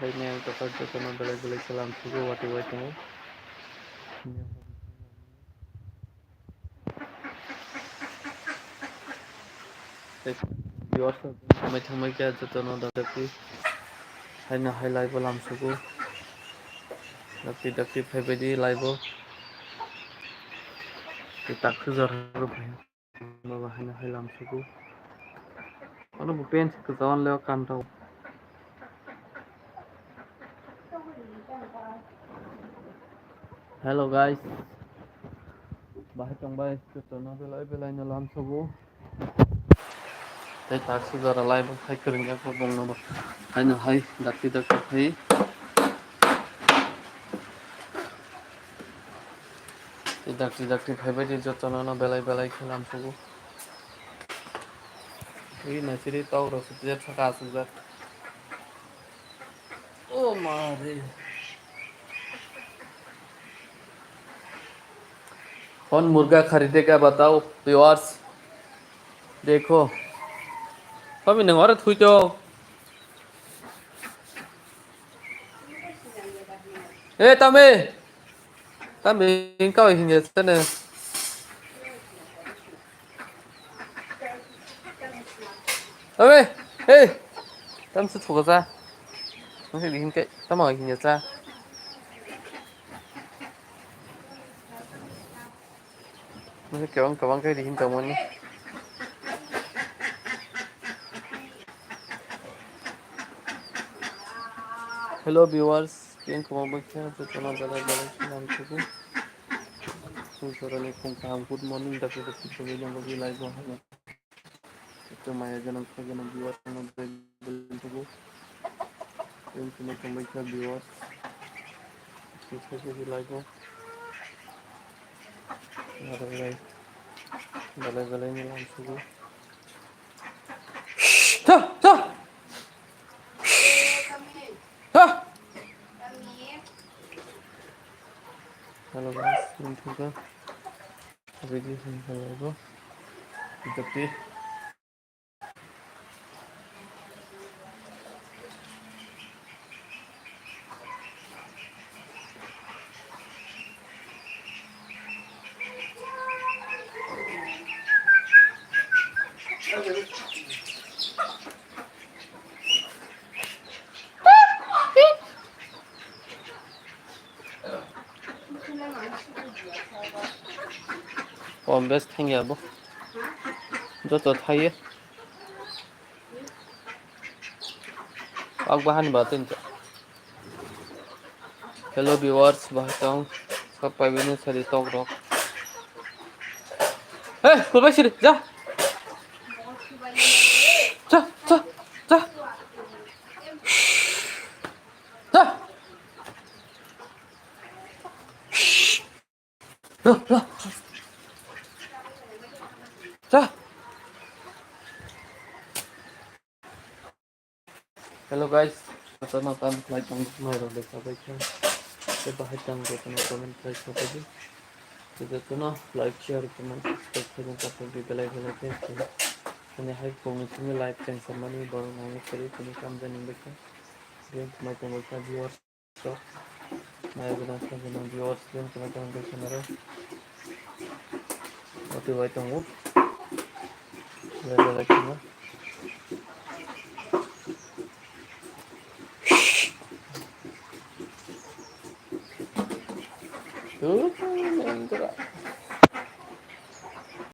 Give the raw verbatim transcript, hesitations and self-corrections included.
Hai miyang tokhar jotono belai belai salam sugo watwi bai tongo. Viewers rok thangbai thangbai khe jotono dakti haino hai live o lam sugo. Dakti dakti phaibaidi live o. Tei taksujak rok phai. Baba haino hai lam sugo. Ano bo pants kwchao le kantao. Hello guys. Bahai tongbai jotono belai belai no lam sugo. Tei taksujak rok live o hai kwrwngya khe bongno bo. Haino hai dakti dakti phai. Tei dakti dakti phaibaidi jotono no belai belai khe lam sugo. Ui naisiri tok rok se jet saka asukjak. O ma re. कौन मुर्गा खरीदेगा बताओ viewers. देखो. Kami nang ora thui to. Eh, tame. Tame, kau hinge tane. Abe, hey, tam se thuka sa. Masa dihin kai, tama hinge sa. Masa kebang kebang kai dihin tamo ni. Hello viewers, yang kebang baikha, jotono belai belai salam sugo. Songsoroni khung kaham, good morning, dakti dakti chogwi nang bagwi live o haino. Ekta maya gwnang, kha gwnang viewers no belai belai thugo. Thank you, thank you, viewers. Songsoroni live o. Belai belai, belai belai ni lam sugo. Tha, tha. Tha. Hello guys, ini juga. Tapi di sini kalau itu. Tapi Pom bes thangya bo. Joto thaye. Ak bahani ba tinta. Hello viewers, bahai tong. Sab paibini sari tok rok. Hey, kulbai siri, ja. Ja, ja, ja. Ja. Ra, ra. Ra. Hello guys, jotono tam khlai tong mai rok de sabai khe. Tei bahai tong jotono comment khlai sabai di. Tei jotono like, share, comment, subscribe khlai tong belai belai khe. Ani hai kongni simi live teng samani borok nangni kari tini kam jani bekha. Tei mai tong bekha viewers. Nai gwnang, khe gwnang, viewers, film kheno tong khe kheno. Oti bai tongo. Belai belai kheno. Tuh, main kura.